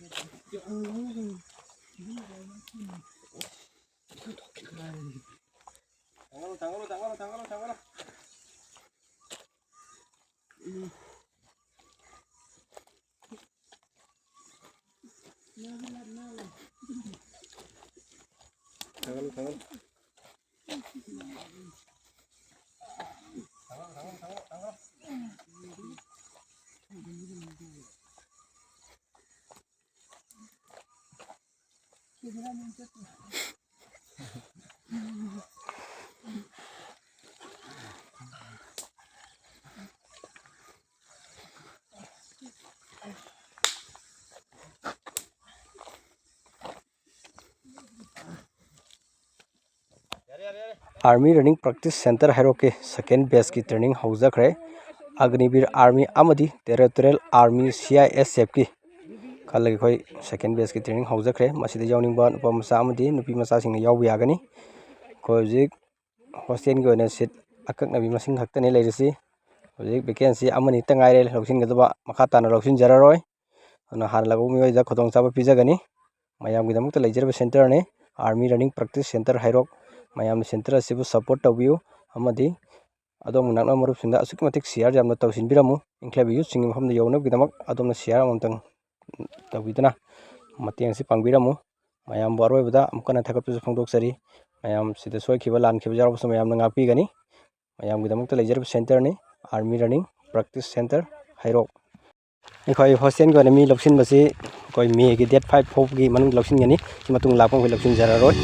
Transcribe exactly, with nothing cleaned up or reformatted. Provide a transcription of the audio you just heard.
ꯊꯥꯡꯒꯠꯂꯣ, ꯊꯥꯡꯒꯠꯂꯣ, ꯊꯥꯡꯒꯠꯂꯣ, ꯊꯥꯡꯒꯠꯂꯣ, ꯊꯥꯡꯒꯠꯂꯣ꯫ ꯊꯥꯡꯒꯠꯂꯨ, ꯊꯥꯡꯒꯠꯂꯨ꯫ Army Running Practice Centre ꯍꯩꯔꯣꯛꯀꯤ second batchꯀꯤ training ꯍꯧꯖꯈ꯭ꯔꯦ꯫ ꯑꯒꯅꯤꯕꯤꯔ Army ꯑꯃꯗꯤ Territorial Army, C I S Fꯀꯤ ꯈꯜꯂꯒ ꯑꯩꯈꯣꯏ second batchꯀꯤ training ꯍꯧꯖꯈ꯭ꯔꯦ꯫ ꯃꯁꯤꯗ ꯌꯥꯎꯅꯤꯡꯕ ꯅꯨꯄꯥ ꯃꯆꯥ ꯑꯃꯗꯤ ꯅꯨꯄꯤ ꯃꯆꯥꯁꯤꯡꯅ ꯌꯥꯎꯕ ꯌꯥꯒꯅꯤ꯫ ꯑꯩꯈꯣꯏ ꯍꯧꯖꯤꯛ hostelꯒꯤ ꯑꯣꯏꯅ seat ꯑꯀꯛꯅꯕꯤ ꯃꯁꯤꯡ ꯈꯛꯇꯅꯤ ꯂꯩꯔꯤꯁꯤ꯫ ꯍꯧꯖꯤꯛ vacancy ꯑꯃꯅꯤ ꯈꯛꯇ ꯉꯥꯏꯔꯦ ꯂꯧꯁꯤꯟꯒꯗꯕ, ꯃꯈꯥ ꯇꯥꯅ ꯂꯧꯁꯤꯟꯖꯔꯔꯣꯏ꯫ ꯑꯗꯨꯅ ꯍꯥꯟꯅ ꯂꯥꯛꯄ ꯃꯤꯑꯣꯏꯗ ꯈꯨꯗꯣꯡꯆꯥꯕ ꯄꯤꯖꯒꯅꯤ꯫ ꯃꯌꯥꯝꯒꯤꯗꯃꯛꯇ ꯂꯩꯖꯔꯤꯕ centreꯅꯤ, Army Running Practice Centre ꯍꯩꯔꯣꯛ꯫ ꯃꯌꯥꯝꯅ centre ꯑꯁꯤꯕꯨ support ꯇꯧꯕꯤꯌꯨ ꯑꯃꯗꯤ ꯑꯗꯣꯝꯒꯤ ꯅꯛꯅꯕ ꯃꯔꯨꯞꯁꯤꯡꯗ ꯑꯁꯨꯛꯀꯤ ꯃꯇꯤꯛ share ꯌꯥꯝꯅ ꯇꯧꯁꯤꯟꯕꯤꯔꯝꯃꯨ꯫ ꯏꯟꯈꯠꯂꯛꯂꯤꯕ youthꯁꯤꯡꯒꯤ ꯃꯐꯝꯗ ꯌꯧꯅꯕꯒꯤꯗꯃꯛ ꯑꯗꯣꯝꯅ share ꯑꯃꯃꯝꯇꯪ ꯇꯧꯕꯤꯗꯨꯅ ꯃꯇꯦꯡ ꯑꯁꯤ ꯄꯥꯡꯕꯤꯔꯝꯃꯨ꯫ ꯃꯌꯥꯝꯕꯨ ꯑꯔꯣꯏꯕꯗ ꯑꯃꯨꯛ ꯍꯟꯅ ꯊꯥꯒꯠꯄꯁꯨ ꯐꯣꯡꯗꯣꯛꯆꯔꯤ꯫ ꯃꯌꯥꯝ ꯁꯤꯗ ꯁꯣꯏꯈꯤꯕ ꯂꯥꯟꯈꯤꯕ ꯌꯥꯎꯔꯕꯁꯨ ꯃꯌꯥꯝꯅ ꯉꯥꯛꯄꯤꯒꯅꯤ꯫ ꯃꯌꯥꯝꯒꯤꯗꯃꯛꯇ ꯂꯩꯖꯔꯤꯕ centreꯅꯤ, Army Running Practice Centre ꯍꯩꯔꯣꯛ꯫ ꯑꯩꯈꯣꯏ hostelꯒꯤ ꯑꯣꯏꯅ ꯃꯤ ꯂꯧꯁꯤꯟꯕꯁꯤ ꯑꯩꯈꯣꯏ Mayꯒꯤ date five ꯐꯥꯎꯕꯒꯤ ꯃꯅꯨꯡꯗ ꯂꯧꯁꯤꯟꯒꯅꯤ꯫ ꯁꯤ ꯃꯇꯨꯡ ꯂꯥꯛꯄ ꯑꯩꯈꯣꯏ ꯂꯧꯁꯤꯟꯖꯔꯔꯣꯏ꯫